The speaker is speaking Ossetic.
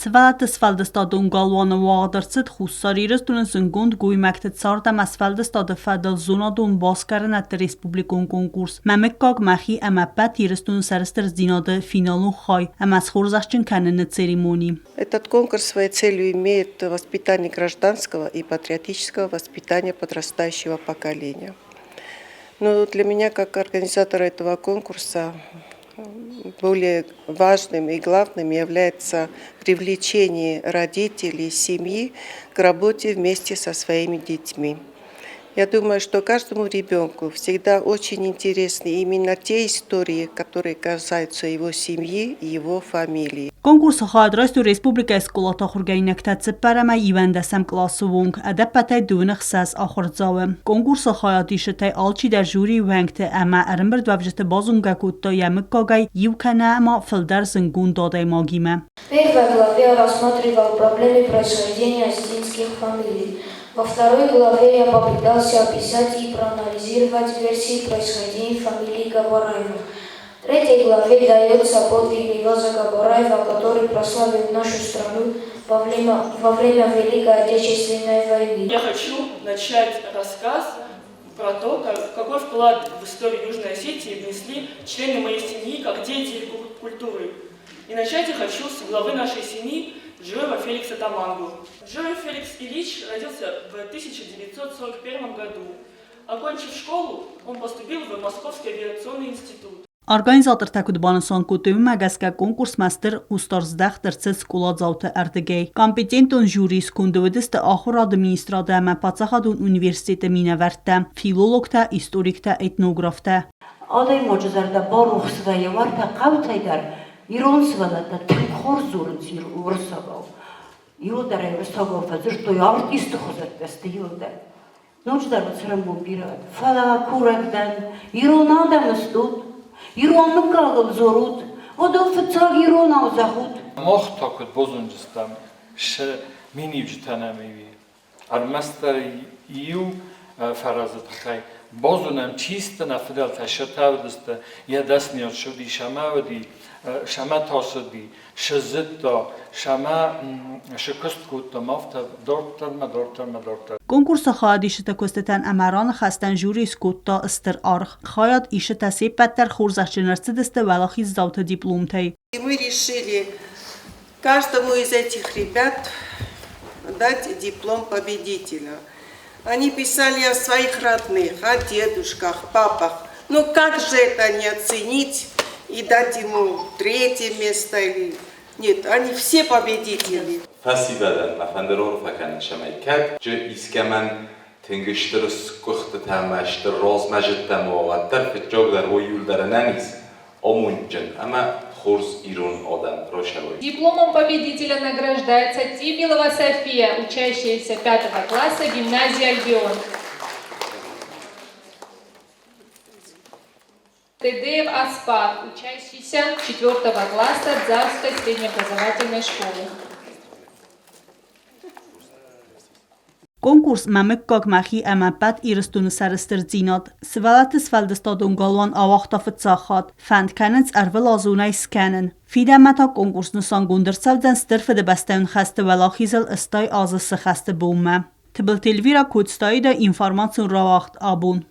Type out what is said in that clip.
Сывӕллӕтты сфӕлдыстадон галуаны уагъд ӕрцыд Хуссар Ирыстоны зындгонд гоймӕгты цард ӕмӕ сфӕлдыстады фӕдыл зонадон басгарынӕдты республикон конкурс «Мӕ мыггаг мӕхи ӕмӕ ӕппӕт Ирыстоны сӕрыстырдзинады» финалон хай ӕмӕ схорзӕхджын кӕныны церемони. Этот конкурс своей целью имеет воспитание гражданского и патриотического воспитания подрастающего поколения. Но для меня, как организатора этого конкурса, более важным и главным является привлечение родителей семьи к работе вместе со своими детьми. Я думаю, что каждому ребенку всегда очень интересны именно те истории, которые касаются его семьи и его фамилии. Конкурсы хайад райстой республикӕйы скъолаты ахуыргӕнинӕгтӕ цыппар ӕмӕ иуӕндӕсӕм къласы онг, ӕдӕппӕтӕй дыууын ӕхсӕз ахуырдзауы. Конкурсы хайадисджытӕй алчидӕр жюрийы уӕнгты ӕмӕ ӕрӕмбырдуӕвджыты базонгӕ кодта йӕ мыггагӕй иу кӕнӕ ма фылдӕр зындгонд адӕймагимӕ. В первой главе рассматривал проблемы происхождения осетинских фамилий. Во второй главе я попытался описать и проанализировать версии происхождения фамилии Габараевых. В третьей главе дается подвиг Реваза Габараева, который прославил нашу страну во время Великой Отечественной войны. Я хочу начать рассказ про то, какой вклад в историю Южной Осетии внесли члены моей семьи как деятели культуры. И начать я хочу с главы нашей семьи Джиоева Феликса Тамангу. Джиоев Феликс Ильич родился в 1941 году. Окончив школу, он поступил в Московский авиационный институт. Организатортӕ куыд банысан кодтой, уымӕ гӕсгӕ конкурсмӕ стыр хъусдард ӕрцыд скъоладзауты ӕрдыгӕй. Компетентон жюрийы сконды уыдысты ахуырады министрады ӕмӕ паддзахадон университеты минӕвӕрттӕ, филологтӕ, историктӕ, этнографтӕ. Адӕймаджы зӕрдӕ барухс вӕййы уартӕ хъӕутӕй дӕр ирон сывӕллӕттӕ тынг хорз дзурынц уырыссагау. Иуылдӕр ӕй уырыссагау фӕдзырдтой, артисты хуызӕттӕ сты иуылдӕр. Ноджыдӕр мын цӕрӕнбон бирӕ уӕд. Фӕлӕ курӕг дӕн, ирон адӕм стут, ирон мыггагыл дзурут, уӕд ыл фыццаг иронау зӕгъут. Мах та куыд базондзыстӕм сӕ миниуджытӕ нӕм ӕви ӕрмӕстдӕр иу фӕрӕзы тыххӕй базонӕм, чи сты нӕ фыдӕлтӕ, сӕ уыдысты, йӕ дӕсныйад цы уыди, сӕмӕ уыди, сӕмӕ тасыди, шы зыдта, сӕмӕ шы куыст кодта, афтӕ дарддӕрмӕ, дарддӕрмӕ, дарддӕр. Конкурсы хайадисджыты куыстытӕн ӕмӕ раныхӕстӕн жюри скодта стыр аргъ. Хайад исджытӕ се ппӕт дӕр хорзӕхджын ӕрцыдысты уӕлахиздзауты дипломтӕй. И мы решили каждому из этих ребят дать диплом победителя. Они писали о своих родных, о дедушках, папах. Но как же это не оценить и дать ему третье место или... Нет, они все победители. Фӕсивӕдӕн мӕ фӕнды раарфӕ кӕнын, цӕмӕй кӕд искӕмӕн тынг стыр сгуыхтытӕ ӕмӕ стыр размӕзыдтӕ ма уа, уӕддӕр фыццагдӕр уый иуылдӕр ӕнӕниз, амондджын ӕмӕ хорз ирон адӕм рацӕуой. Дипломом победителя награждается Тибилова София, учащаяся пятого класса гимназии «Альбион». Тедеев Аспар, учащийся четвертого класса Дзавской среднеобразовательной школы. Конкурс Мӕ мыггаг мӕхи ӕмӕ ӕппӕт Ирыстоны сӕрыстырдзинад. Сывӕллӕтты сфӕлдыстадон галуан ауагъта фыццаг хатт. Фӕнд кӕнынц ӕрвылазонӕй скӕнын. Фидӕнмӕ та конкурс нысангонд ӕрцӕудзӕн Стыр Фыдыбӕстӕйон хӕсты уӕлахизыл 80 азы цы хӕсты бонмӕ. Тыбылты Эльвира Коцтаида информацион рауагъд абон.